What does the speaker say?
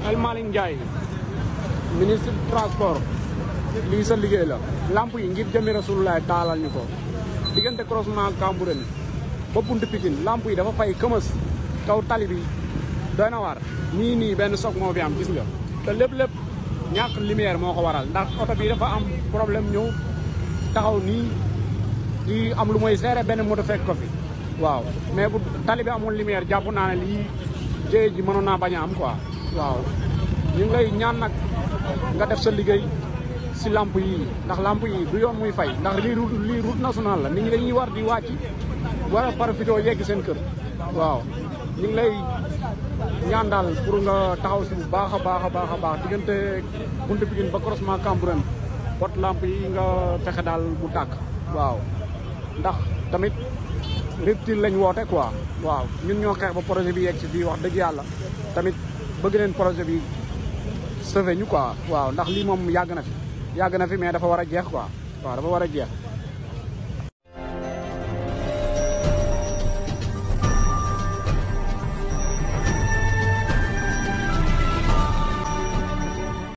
El Malick Ndiaye ministre du transport lii sa liggéey la lamp yi ngir jëmi Rasulullah taalal ñu ko diggante croisement Cambérène ba buntu Pikine lamp yi dafa fay këmës kaw tali bi doy na waar nii benn soog moo fi am gis nga te lépp ñàkk lumière moo ko waral ndax oto bi dafa am problème ñëw taxaw nii di am lu mooy seere benn moto fekk ko fi waaw mais bu tali bi amul lumière jàpp naa ne lii jéye ji mënoon naa bañ a am quoi waaw ñu ngi lay ñaan nag nga def sa liggéey si lamp yi ndax lamp yi du yoon muy fay ndax lii route nationale la nit ñi dañuy war di wàcc war a profité yegg seen kër waaw ñu ngi lay ñaan daal pour nga taxaw si bu baax a baax diggante buntu Pikine ba croisement Cambérène pot lamp yi nga fexe daal mu tàkk waaw ndax tamit rupture lañ woote quoi waaw ñun ñoo xeex ba projet bi yegg si fii wax dëgg yàlla tamit bëgg neen projet bi sauvé ñu quoi waaw ndax lii moom yàgg na fi mais dafa war a jeex quoi waaw dafa war a jeex